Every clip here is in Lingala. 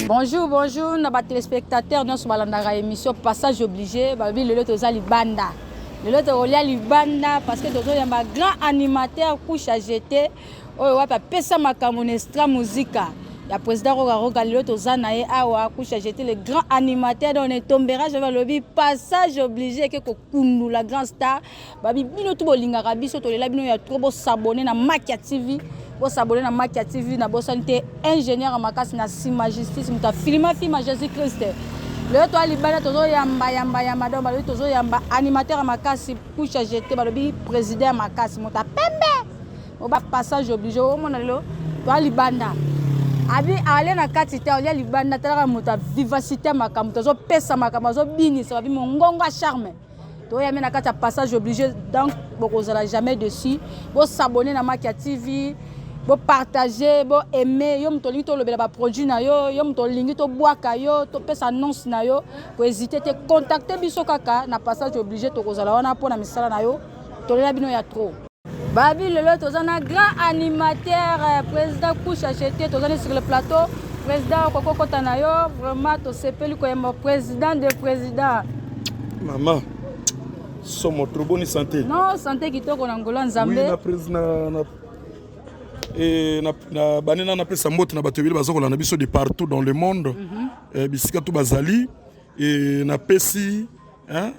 Bonjour, bonjour na ba téléspectateurs nyonso balandaka émission Passage obligé. Balobi lelo toza libanda, lelo tokolia libanda parce que tozoyamba grand animateur Couche à jeter, oyo wapi apesa makambo na Extra Musica ya président Roga Roga. Lelo toza na ye awa, Couche à jeter, le grand animateur. Donc ne tombera jamais. Balobi Passage obligé eke kokundula grand star. Babi bino tu bolingaka biso, tolela bino ya trop. Bos'abonner na Makia TV, bos'abonner na Makia TV. Na bosani te ingénieur ya makasi na nsima, justice, moto afilma filma Jésus Christ. Lelo toya libanda, tozoyamba yamba yamba. Donc balobi tozoyamba animateur ya makasi, Couche à jeter. Balobi président ya makasi, moto apembe oba Passage obligé. Omona lelo toya libanda, abi ale na kati te, alia libanda. Talaka moto ya vivacité ya makambo, tozopesa makambo, azobinisa. Babi mongongo ya charme, toyami na kati ya Passage obligé. Donc bokozala jamais dessus. Bos'abonner na Makia TV, bopartager, boaimer. Yo moto olingi tolobela baproduit na yo, yo moto olingi tobwaka yo, topesa annonce na yo, kohésiter te, contacte biso kaka na Passage obligé. Tokozala wana mpona misala na yo. Tolela bino ya trop. Babi lelo toza na grand animateur, président Couche à jeter. Toza sur le plateau. Président, okokokota na yo. Vraiment tosepeli koyamba président de président. Mama, somo trop, boni santé? Non, santé kitoko na ngolo ya Nzambe. Oui, na président na e na bane na napesa mbote na bato ebele baza kolanda biso de partout dans le monde, bisika to bazali. E napesi, hein,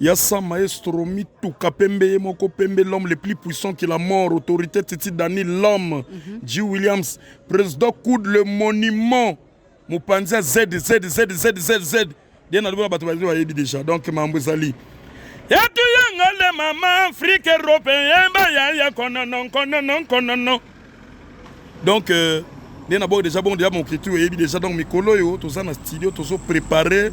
ya sa maestro mituka pembe, ye moko pembe, l'homme le plus puissant que la mort, autorité Titi Dani, l'homme G Williams, président Coude le monument, mopanzi ya Z Z Z Z Z Z de na lobona bato bayebi, bayebi déjà. Donc mambo ezali yatuyangale mama Afrique européen bayaya konono konono konono. Donc nde na bo déjà bon, déjà moketu oyebi déjà. Donc mikolo oyo toza na studio, tozoprépare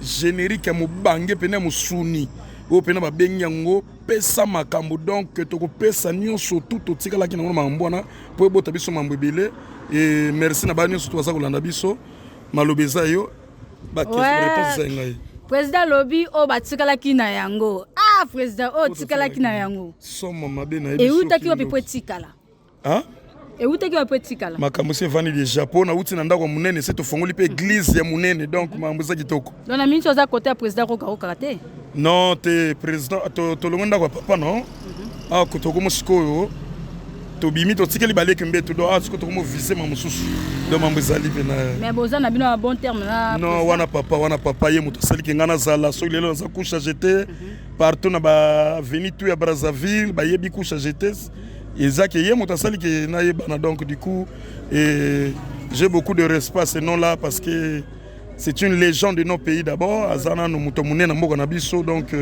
générique ya mobange pene ya mosuni oyo pene babengi yango Pesa makambo. Donc tokopesa nyonso tu totikalaki nango na makambo wana mpo ebota biso mambo ebele. E merci na baya nyonso to baza kolanda biso. Maloba eza yo, baréponse eza ngai. Président alobi oyo batikalaki na yango. Ah, président, oyo tikalaki na yango. Somo mabe na ye. Eutaki wapi mpo etikala? Hein? Eutaki wapi mpo etikala? Makambo esi evandi déjà mpo nauti na ndako ya monene, se tofongoli mpe église ya monene. Donc makambo eza kitoko. Donc na miniti oza kote ya président kokakokaka te? Non te, président, tolongwe ndako ya papa. Non, awa tokomo sikoyo, tobimi, totikeli baleki mbeto. Donc awa sikoyo tokomo vise ma mosusu. Donc mambo ezali mpe na Mais boza na bino ya bon terme na Non, wana papa, wana papa, ye moto asaliki ngai nazala. Soki lelo naza Couche à jeter partout na baavenue tout ya Brazzaville, bayebi Couche à jeter, eza ke ye moto asaliki nayebana. Donc du coup, et j'ai beaucoup de respect à ce nom là parce que c'est une légende de nos pays. D'abord aza nano moto monene na mboka na biso. Donc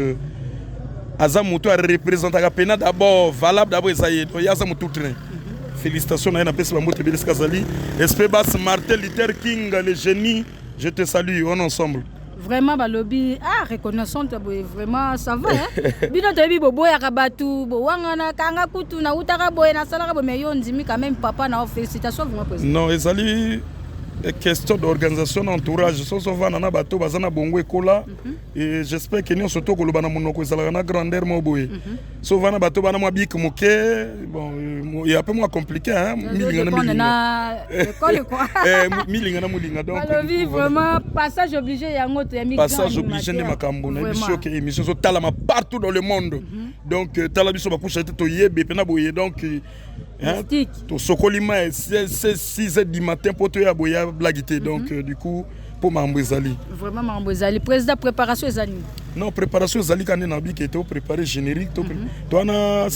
aza moto areprésentaka pena d'abord valable, d'abord eza ye. Donc ye aza motu train. Félicitations na ye, napesi bambote ebele esika azali. Esprit Basse, Martin Luther King, le génie, je te salue, on ensemble. Vraiment balobi, ah, reconnaissante boye, vraiment ça va, hein? Bino toyebi boboyaka bato, bowangana kanga kutu nautaka boye, nasalaka boye, mais yo ndimi quand même papa na yo. Félicitations vraiment, président. Non, ezali question d'organisation na entourage. Soso ovanda na bato baza na bongo ekola et j'espère que nyonso to koloba na monoko ezalaka na grandeur moko boye. So ovanda bato bana mwa bike moke, bon, ya pe mwa compliqué, hein, milinga na milinga na école quoi. Milinga na molinga, donc balobi vraiment Passage obligé yango toyambi. Passage obligé nde makambo na biso ke émission ezotalama partout dans le monde. Donc tala biso bakusha te, toyebe mpena boye. Donc tosokoli ma 6 heures du matin mpo toya boya blague te. Donc du coup mpo makambo ezali. Vraiment makambo ezali. Président, préparation eza nini? Non, préparation ezali ka nde na bike to préparer générique to wana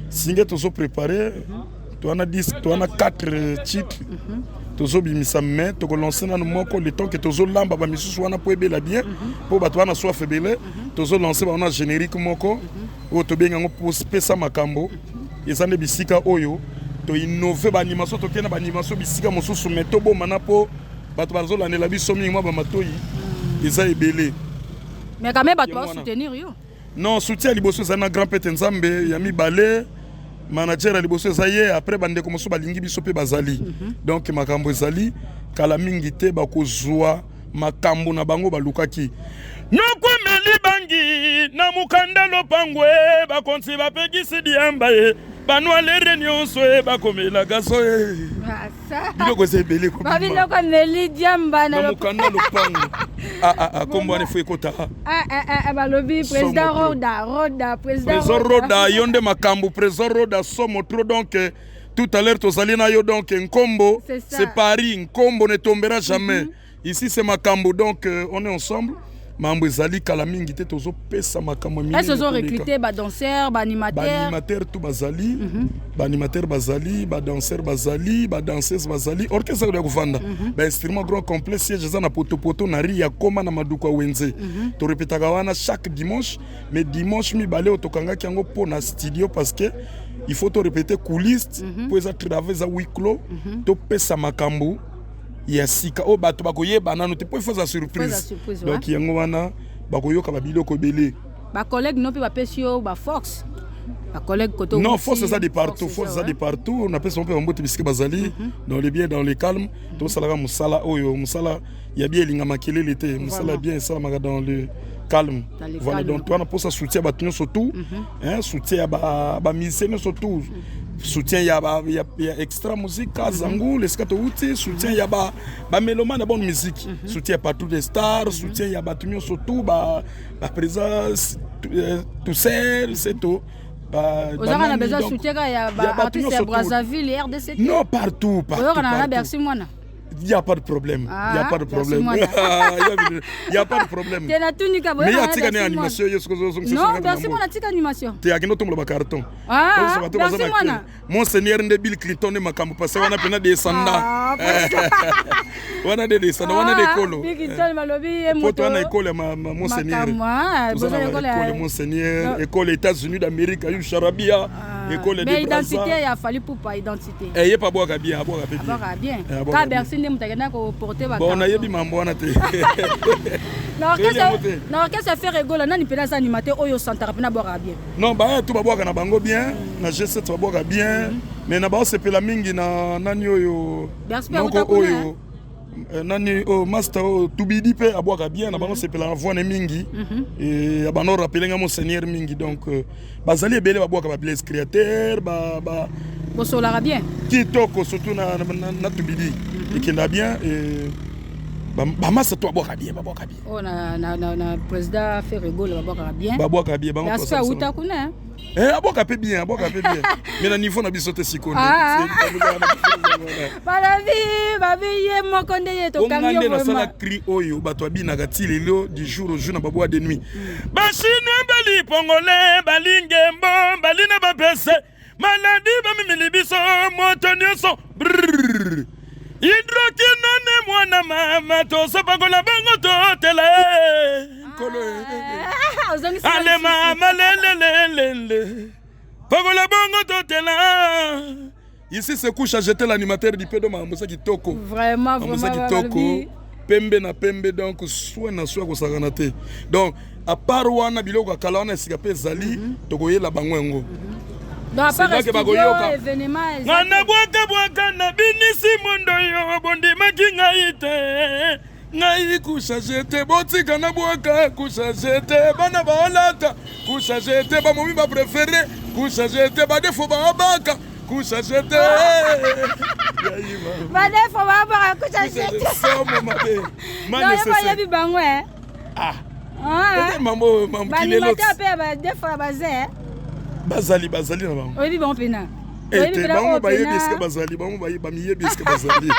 singe tozopréparer to wana disque to wana 4 titres tozobimisa, mais tokolancer nanu moko le temps ke tozolamba bamisusu wana mpo ebela bien, mpo bato wana soif ebele. Tozolancer bango na générique moko oyo tobengi yango Pesa makambo. Eza nde bisika oyo toinnover baanimation, tokende na baanimation bisika mosusu, mais tobomana mpo bato bazolandela biso mingi, mwa bamatoi eza ebele. Mais quand même bato basoutenir yo. Non, soutien ya liboso ezali na grand pete Nzambe, ya mibale manager ya liboso eza ye, après bandeko mosusu balingi biso mpe bazali. Donc makambo ezali kala mingi te, bakozwa makambo na bango balukaki. Nokomeli bangi na mokanda lopango e, bakonzi bapekisi diamba e, banwalere nyonso e, bakomelaka so e. Biloko eza ebele kobima. Babiloko ameli diamba na mokanda lopango. Ah ah ah, kombo wana efo ekota. Ah ah ah, balobi président Roda, Roda, président Roda, yo nde makambo, président Roda somo trop. Donc tout à l'heure tozali na yo, donc Nkombo, c'est Paris, Nkombo ne tombera jamais. Ici c'est makambo, donc on est ensemble. Mambo ezali kala mingi te, tozopesa makambo. Est-ce ozo recruter badanseur, baanimateur? Baanimateur tout bazali, baanimateur bazali, badanseur bazali, badanseuse bazali, orchestre ya kovanda, bainstrument grand complet. Siège eza na potopoto na ri ya koma na maduku ya wenze. Torepetaka wana chaque dimanche, mais dimanche mibale oyo tokangaki yango mpo na studio, parce que il faut torépéter coulisse mpo eza travail, eza huis clos. Topesa makambo ya sika oyo bato bakoyeba nano te, mpo il faut eza surprise. Donc yango wana bakoyoka babiloko ebele. Bacollègue no mpe bapesi yo baforce, bacollègue koto? Non, force eza de partout, force eza de partout. Napesa mpe bambote bisika bazali, dans le bien, dans le calme. Tosalaka mosala oyo, mosala ya bien elinga makelele te, mosala ya bien esalamaka dans le calme. Voilà, donc wana mposa soutien bato nyonso tout, soutien ya bamusicien nyonso tout, soutien ya Extra Musica Zangu esika touti, soutien ya bamélomane ya bonne musique, soutien ya partout des stars, soutien ya bato nyonso tout, baprésident Toussaint Seto. Ozalaka na besoin soutien kaka ya baartiste ya Brazzaville, RDC? Non, partout, partout. Oyokana na Bercy Mwana? Il n'y a pas de problème. Il n'y a pas de problème. Il n'y a pas de problème. Te, natunika. Mais atika ne animation ye. Non, Bercy Mwana atika animation. Te, akende otombola bacarton. Ah, Bercy Mwana. Monseigneur nde Bill Clinton nde makambo, parce wana mpena descendant, wana nde descendant, wana nde ekolo. Bill Clinton balobi ye. Poto wana ekole ya monseigneur, école ya monseigneur, école États-Unis d'Amérique, ayu Charabia, école. Mais identité ya Fally Ipupa, identité. Ye pa abwaka bien, abwaka mpe bien. Abwaka bien. Ka Bercy nde moto akenda koporte. Bon, nayebi mambo wana te. Na orchestre Ferre Gola, nani mpena aza animateur oyo osantaka mpena abwakaka bien? Non, baya tu babwaka na bango bien, na G7 babwaka bien, mais na baosepela mingi na nani oyo moko oyo, nani oyo, master oyo Tubidi mpe abwaka bien na bango, sepela na voix ne mingi, abanda orappeler nga monseigneur mingi. Donc bazali ebele babwaka, ba Blaise Créateur. Bosolaka bien? Kitoko, surtout na Tubidi ekenda bien. Bamasa to babwaka bien, babwaka bien. Oyo na président Ferre Gola babwakaka bien? Babwaka bien bango. Aspect auta kuna. Eh, abwaka mpe bien, abwaka mpe bien, mais na niveau na biso te sikoyo. Balobi babi ye moko nde ye tokangi. Nde nasala cri oyo bato babinaka ti lelo, du jour au jour na baboîte de nuit. Bachinois bali pongole, balingembo bali na bapese maladi, bamemeli biso moto nyonso hydroquinone. Mwana mama, tosopakola bango, totela nkolo. Ale mama lelelelele, pakola bongo, totela. Ici c'est couche à jeter, l'animateur du pedo. Makambo eza kitoko. Vraiment. Makambo eza kitoko, pembe na pembe, donc soin na soin, kosakana te. Donc à part wana, biloko ya kala wana esika mpe ezali, tokoyela bango yango. Nga na bwaka na binisi mondo yo bondimaki ngai te, ngai kusage te, botika na bwaka kusage te, bana baolata kusage te, bamomi bapréféré kusage te, badefo baobaka kusage te. Badefo baobaka kusage te. Somo mabe. Bayebi bango. Ah, mambo. Baanimateur mpe ya badefo ya baze. Bazali, bazali na bango. Oyebi bango mpena? Ete bango bayebi esika bazali, bango bamiyebi esika bazali.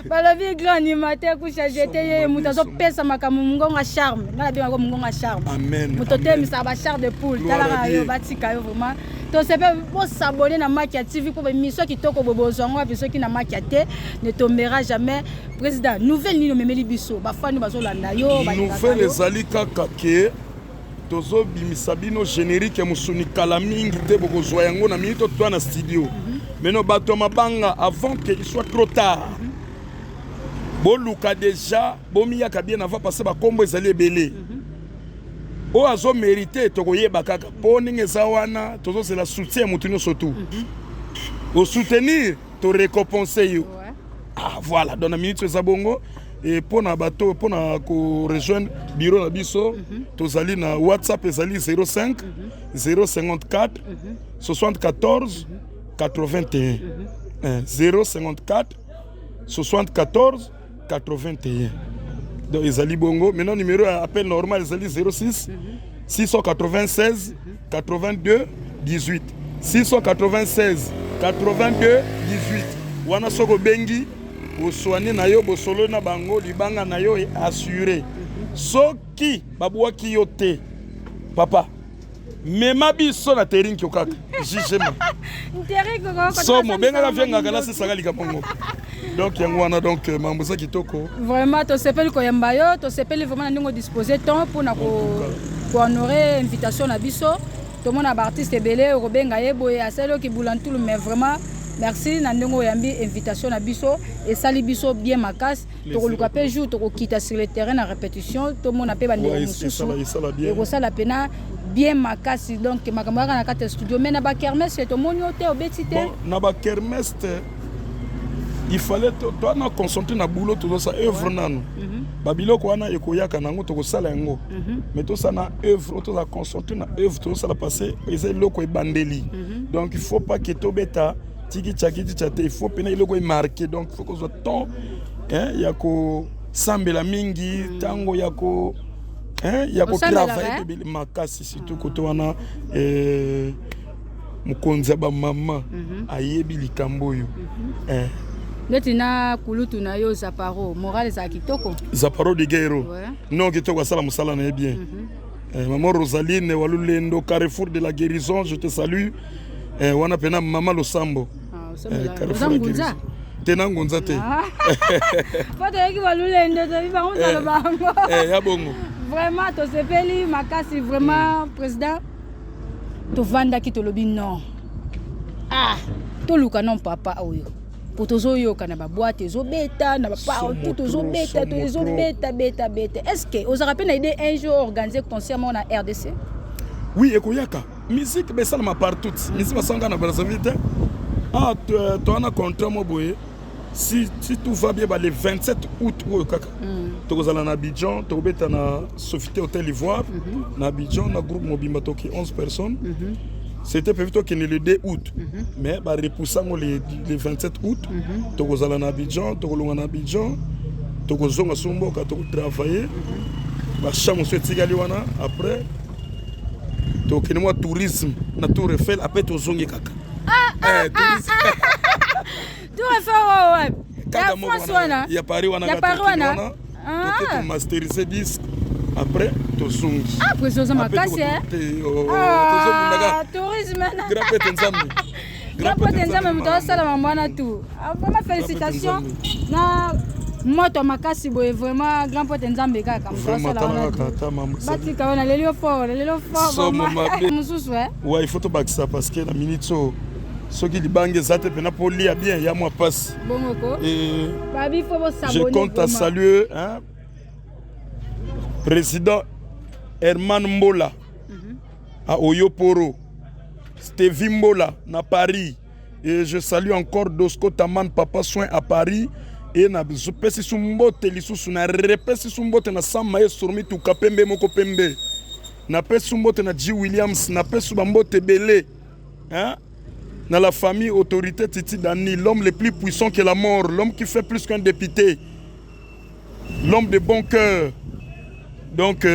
Balobi grand animateur kusha jete, ye moto azopesa makambo, mongongo ya charme. Ngai nabengako mongongo ya charme. Amen. Moto otemisaka bachar de poule. Talaka yo, batika yo vraiment. Tosepe bosabone na Maki ya TV mpo baémission kitoko boye bozwango wapi soki na Maki ya te? Ne tombera jamais. Président, nouvelle nini omemeli biso? Bafani bazolanda yo. Nouvelle ezali kaka ke tozobimisa bino générique ya mosuni kala mingi te, bokozwa yango na minute toa na studio. Meno bato ya mabanga, avant que il soit trop tard, boluka déjà bomiyaka bien avant, parce bakombo ezali ebele. Oyo azomérite, tokoyeba kaka mpo ndenge eza wana. Tozozela soutien ya motu nyonso tu osoutenir, torécompense yo. Ah, voilà, donc na minute eza bongo. E mpo na bato, mpo na korejoindre bureau na biso, tozali na WhatsApp, ezali 05 054 74 81. 054 74 81. Donc ezali bongo. Maintenant, numéro ya appel normal ezali 06 696 82 18, 696 82 18. Wana soki obengi, oswani na yo, bosolo na bango, libanga na yo assuré. Soki babwaki yo te, papa, mema biso na Terinki kaka jugement. Somo obengaka viengaka nasisaka likambo ngo. Donc yango wana, donc mambo eza kitoko. Vraiment, tosepeli koyamba yo, tosepeli vraiment na ndenge odispose temps mpona kohonorer invitation na biso. Tomona baartiste ebele, okobenga ye boye, asali oki bulantulu, mais vraiment merci na ndenge oyambi invitation na biso, esali biso bien makasi. Tokoluka mpe jour tokokita sur le terrain na répétition, tomona mpe bandeko mosusu, ekosala mpena bien makasi. Donc makambo kaka na kati ya studio, mais na bakermesse tomoni yo te, obeti te. Na bakermesse te, il fallait toana concentré na boulot, tozosala œuvre nanu. Babiloko wana ekoyaka nango, tokosala yango, mais tosala na œuvre, tozala concentré na œuvre tozosala, parce eza eloko ebandeli. Donc il faut pas que tobeta tiki tiaki titia te, il faut mpena eloko emarqué. Donc il faut kozwa temps ya kosambela mingi, ntango ya ko ya kotravailler ebele makasi, surtout kote wana. Mokonzi ya bamama ayebi likambo oyo. Neti na kulutu na yo Zaparo, moral ezala kitoko. Zaparo Diguero, non, kitoko, asala mosala na ye bien. Maman Rosaline Walulendo, Carrefour de la guérison, je te salue. Wana mpena mama losambo. Carrefour de la guérison te, na ngunza te. Po toyoki Walulendo, toyebi bango, taloba yango. Ya bongo. Vraiment, tosepeli makasi vraiment. Président, tovandaki, tolobi non, ah, toluka non papa oyo, po tozoyoka na baboîte ezobeta na bapartout, tozobeta, ezobeta beta beta. Est ce que ozalaka mpe na idée un jour organiser concert moko na RDC? Oui, ekoyaka. Musique besalama partout, musique basalaka na Brazzaville te. Ah, towana contrat mo boye, si tout va bien, ba le 27 août oyo kaka tokozala na Abidjan, tokobeta na Sofitel Hotel Ivoire na Abidjan, na groupe mobimba, toki 11 personnes. C'était prévu tokende le 2 août, mais barepousse yango le 27 août. Tokozala na Abidjan, tokolonga na Abidjan, tokozonga so mboka, tokotravailler bachamp mosusu etikali wana. Après tokende mwa tourisme na Tour Eiffel, après tozongi kaka. Tour Eiffel oyo ya France wana? Ya Paris wana. Ya Paris wana. Toke tomasteriser disque, après tozongi. Ah, président, oza makasi. Tozobundaka. Tourisme. Grand prêtre Nzambe. Grand prêtre Nzambe, moto asala mambo wana tout. Vraiment, félicitation na moto makasi boye. Vraiment, grand prêtre Nzambe kaka moto asala wana. Batika wana, leli yo fort, leli yo fort mosusu. Ouais, il faut tobakisa, parce que na minute oyo, soki libanga eza te mpena mpo lia bien, ya mwa pasi. Bongoko babi, faut je compte à saluer, hein, président Herman Mbola à Oyoporo, Stevie Mbola na Paris, et je salue encore Dosco Taman, Papa Soin à Paris, et na pesi su mbote lisusu, na repesi su mbote na Sama ye Surmi Tuka pembe moko pembe, napesi su mbote na G Williams, napesi su bambote ebele, hein? Na la famille autorité Titi Dani, l'homme le plus puissant que la mort, l'homme qui fait plus qu'un député, l'homme de bon cœur. Donc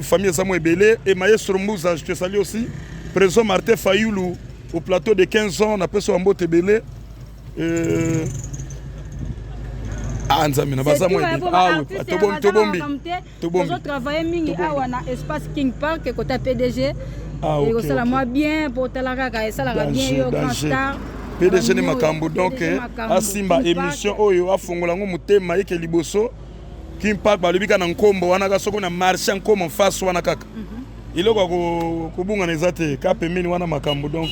famille eza mo ebele. Et maestro Mbuza, je te salue aussi. Président Martin Fayoulou au plateau de 15 ans, napesi wa mbote ebele. Ah, Nzambe na baza mo ebele. Ah oui, tobombi, tobombi, tobombi. Tozotravaille mingi awa na espace King Park, kota PDG. Ekosala mwa bien mpo otala kaka, esalaka bien yo grand star. PDG ni makambo. Donc asimba émission oyo, afongola yango motema eke liboso. King Park, balobi kaka na nkombo wana kaka, soki na marché ya nkombo face wana kaka, eloko ya kobungana eza te, ka pembeni wana makambo. Donc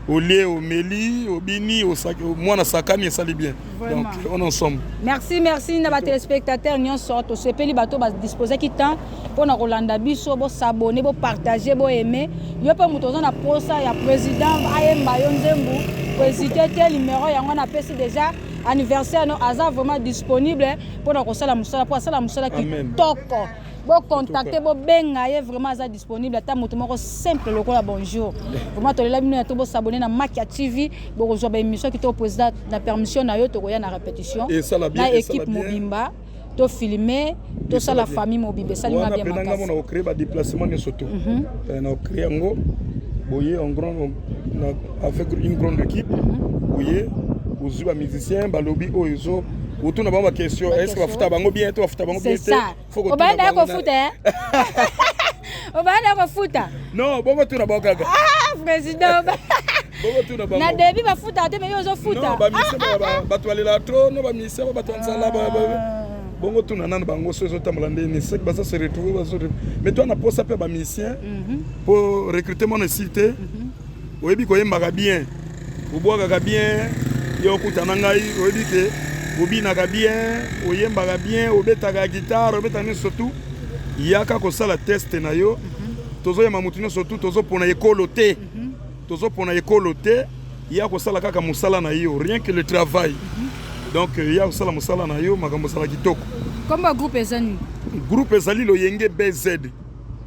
olie, omeli, obini, mwana sakani, esali bien. Donc on ensemble. Merci, merci na batéléspectateur nyonso. Tosepeli bato badisposaki temps mpona kolanda biso. Bos'abonner, bopartager, boaimer. Yo mpe moto oza na posa ya président ayemba yo nzembo, kohésiter te. Numéro yango napesi déjà. Anniversaire no, aza vraiment disponible mpona kosala mosala, mpo asala mosala kitoko. Bocontacte, bobenga ye, vraiment aza disponible. Ata moto moko simple lokola bonjour. Vraiment tolela bino ya to bosabone na Makia TV, bokozwa baémission kitoko. Président, na permission na yo, tokoya na répétition Esala bien, na esala équipe bien. Mobimba, tofilme, tosala bien. Famille mobimba esalinga Wana bien mpenza ngambo makasi. na kocréer badéplacement nyonso to na kocréer yango boye en grand avec une grande équipe boye, ozwi bamusicien, balobi oyo ezo otuna bango baquestion: est ce que bafuta bango bien to bafuta bango bien C'est te? ça. Faut kotuna Obanda bango kofuta, obanda kofuta. Non, bongo tuna bango kaka. Ah, président. Bongo tuna bango. Na début bafuta te, mais yo ozofuta. Non, bamusicien, bato balela trop. No, bamusicien, bato ya nzala, bongo tuna nanu bango so ezotambola ndeni, seke baza se retrouve bazo. Mais to na posa mpe bamusicien mpo recrutement na esili te. Oyebi koyembaka bien, obwakaka bien, yo okutana ngai, oyebi ke obinaka bien, oyembaka bien, obetaka guitare, obetaka nyonso tu, yaka kosala test na yo. Tozoyamba motu nyonso tu, tozopona ekolo te, tozopona ekolo te. Ya kosala kaka mosala na yo, rien que le travail. Donc ya kosala mosala na yo, makambo ezala kitoko. Kombo groupe eza nini? Groupe ezali Loyenge BZ.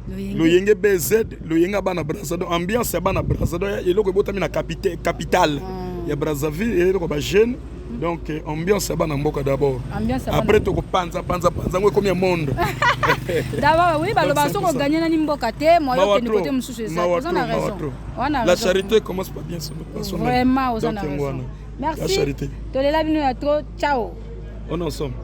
Loyenge BZ, Loyenge ya bana Braza, donc ambiance ya bana Braza, donc eloko ebotami na capitale ya Brazzaville, eloko bajeune, donc ambiance ya bana mboka d'abord. Ambiance ya bana. Après tokopanza panza panza yango, ekomi ya monde. D'abord oui, baloba Donc, c'est soki un peu ça. oganye nani mboka te, moyo Mawa okende trop. kote mosusu eza. Mawa Oza na trop, mawa raison. trop. Wana La raison. charité commence par bien par soi-même. Vraiment, oza Donc, na yango raison. wana. La Merci. charité. Tolela bino ya trop. Ciao. On est ensemble.